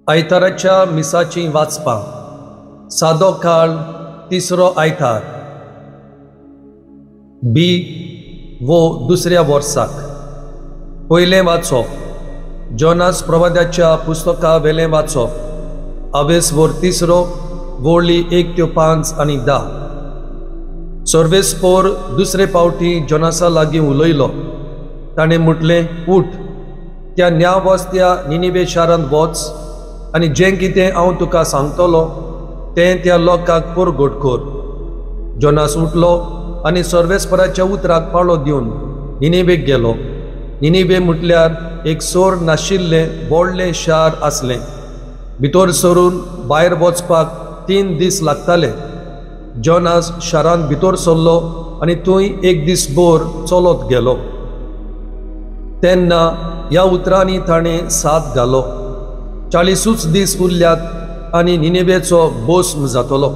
आयताराच्या मिसाचीं वाचपां. सादो काळ, तिसरो आयतार, बी वो दुसऱ्या वर्साक. पयलें वाचप जोनास प्रवाद्याच्या पुस्तका वेलें वाचप. आवेसवर तिसरो, वळी 1 ते 5 आनी 10. सर्वेस्पोर दुसरे पावटी जोनासा लागीं उलयलो. ताणें म्हटलें, उठ, त्या न्यावस्त्या निनिवे शारांत वच आनी जें कितें हांव तुका सांगतलो तें त्या लोकांक परगट कर. जोनास उठलो आनी सर्वेस्पराच्या उतराक पाळो दिवन निनिवेक गेलो. निनिवे म्हटल्यार एक सोर नाशिल्लें व्हडलें शार आसलें. भितर सरून भायर वचपाक 3 दीस लागताले. जोनास शारांत भितर सरलो आनी थंय एक दीस भर चलत गेलो. तेन्ना ह्या उतरांनी ताणें साथ घालो, 40 दीस उरल्यात आनी निनिवेचो भस्म जातलो.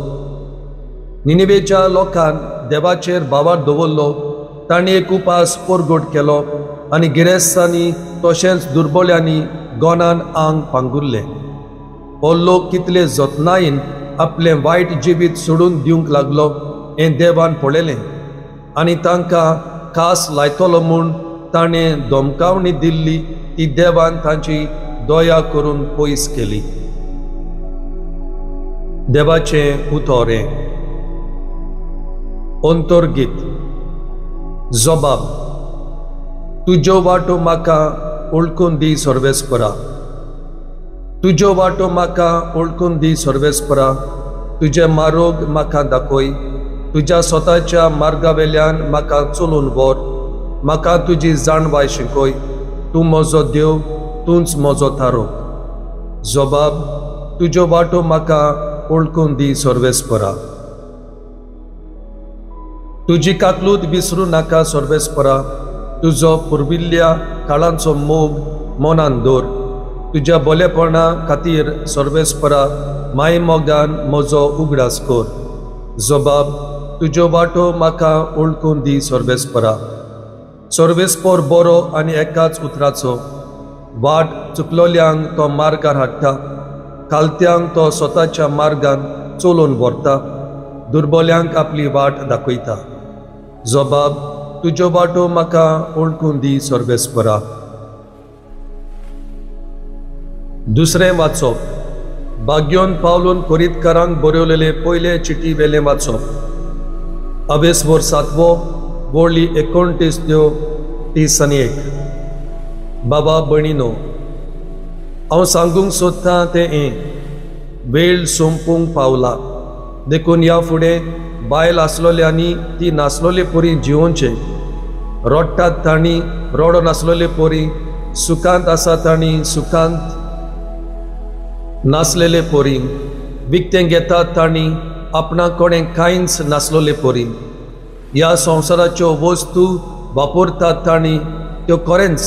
निनिवेच्या लोकान देवाचेर भावार्थ दवरलो. तांणी एक उपास परगट केलो आनी गिरेस्तांनी तशेंच दुर्बल्यांनी गोनान आंग पांगुरलें. हो लोक कितले जतनायेन आपलें वायट जिवीत सोडून दिवंक लागलो हें देवान पळयलें आनी तांकां खास लायतलो म्हूण ताणें धमकावणी दिल्ली ती देवान तांची दया करून पयस केली. देवाचें उतर हें. अंतर्गीत. जबाब. तुज्यो वाटो म्हाका वळखून दी सर्वेस्परा, तुज्यो वाटो म्हाका वळखून दी सर्वेस्परा. तुजें मार्ग म्हाका दाखय, तुज्या स्वताच्या मार्गा वेल्यान म्हाका चलून व्हर. म्हाका तुजी जाणवाय शिकय. तूं म्हजो देव, तूंच म्हजो थारोक. जबाब. तुज्यो वाटो म्हाका वळखून दी सर्वेस्परा. तुजी काकलूत विसरूं नाका सर्वेस्परा. तुजो पुर्विल्ल्या काळांचो मोग मनान दवर. तुज्या बलेपणा खातीर सर्वेस्परा मायमोगान म्हजो उगडास कर. जबाब. तुज्यो वाटो म्हाका वळखून दी सर्वेस्परा. सर्वेस्पर बरो आनी एकाच उतराचो. वाट चुकलोल्यांक तो मार्गार हाडटा, खालत्यांक तो स्वताच्या मार्गान चलोवन व्हरता, दुर्बल्यांक आपली वाट दाखयता. जबाब. तुज्यो वाटो म्हाका वळखून दी सर्वेस्परा. दुसरें वाचप भाग्योन पावलून कोरीतकारांक बरयलेले पयले चिटी वेलें वाचप. अवेसवर 7वो, वळी 29 ते 31. बाबा भयणीनो, हांव सांगूंक सोदतां तें हें, वेळ सोंपूंक पावला. देखून ह्या फुडें बायल आसलोल्यांनी ती नासलोले परी जिवोवचें. रडटात तांणी रडो नासलोले परी, सुखांत आसा तांणी सुखांत नासलेले परी, विकतें घेतात तांणी आपणा कोणें कांयच नासलोले परी. ह्या संवसाराच्यो वस्तू वापरतात तांणी त्यो खरेंच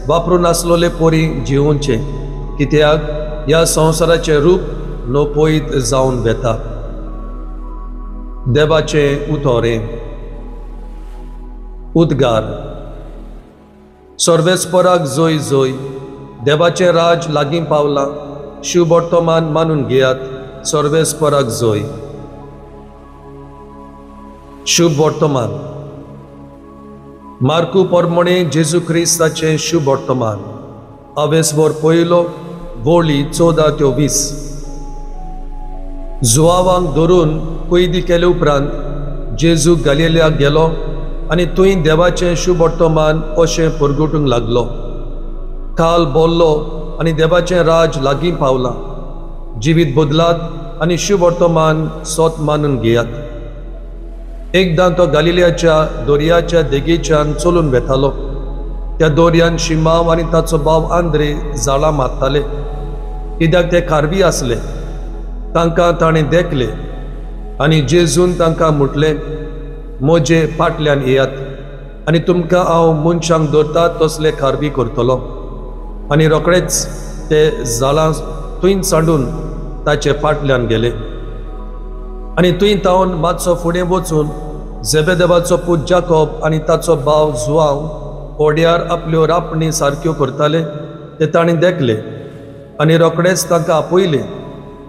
वापरून नासलोले परी जिवोवचें. कित्याक ह्या संवसाराचें रूप नपयत जावन वेता. देवाचें उतर हें. उद्गार. सर्वेस्पराक जय जय. देवाचें राज लागीं पावलां. शुभ वर्तमान मानून घेयात. सर्वेस्पराक जय. शुभ वर्तमान. मार्कू परमणे जेजू क्रिस्ताचें शुभ वर्तमान. अवेसवर पयलो, वळी 14 ते 20. जुवावांक धरून कैदी केले उपरांत जेजू गालिलियाक गेलो आनी थंय देवाचें शुभ वर्तमान अशें परगटूंक लागलो. काल बोल्लो आनी देवाचें राज लागीं पावलां. जिवीत बदलात आनी शुभ वर्तमान सोत मानून घेयात. एकदां तो गालिलियाच्या दर्याच्या देगेच्यान चलून वेतालो. त्या दर्यान शिमाव आनी ताचो भाव आंद्रे जाळां मारताले. कित्याक ते खारवी आसले. तांकां ताणें देखले आनी जेजून तांकां म्हटलें, म्हजे फाटल्यान येयात आनी तुमकां हांव मनशांक दवरता तसले खारवी करतलो. आनी रोखडेच ते जाळां थंय सांडून ताचे फाटल्यान गेले. आनी थंय तावन मातसो फुडें वचून जेबेदेवाचो पूत जाकोब आनी ताचो भाव जुआंव ओड्यार आपल्यो रापणी सारक्यो करताले ते ताणें देखले. आनी रोखडेच तांकां आपयले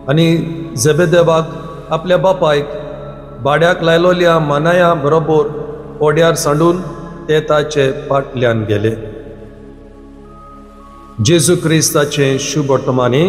आनी जेबेदेवाक आपल्या बापायक भाड्याक लायलोल्या मानाया बरोबर ओड्यार सांडून ते ताचे फाटल्यान गेले. जेजू क्रिस्ताचें शुभ वर्तमानी.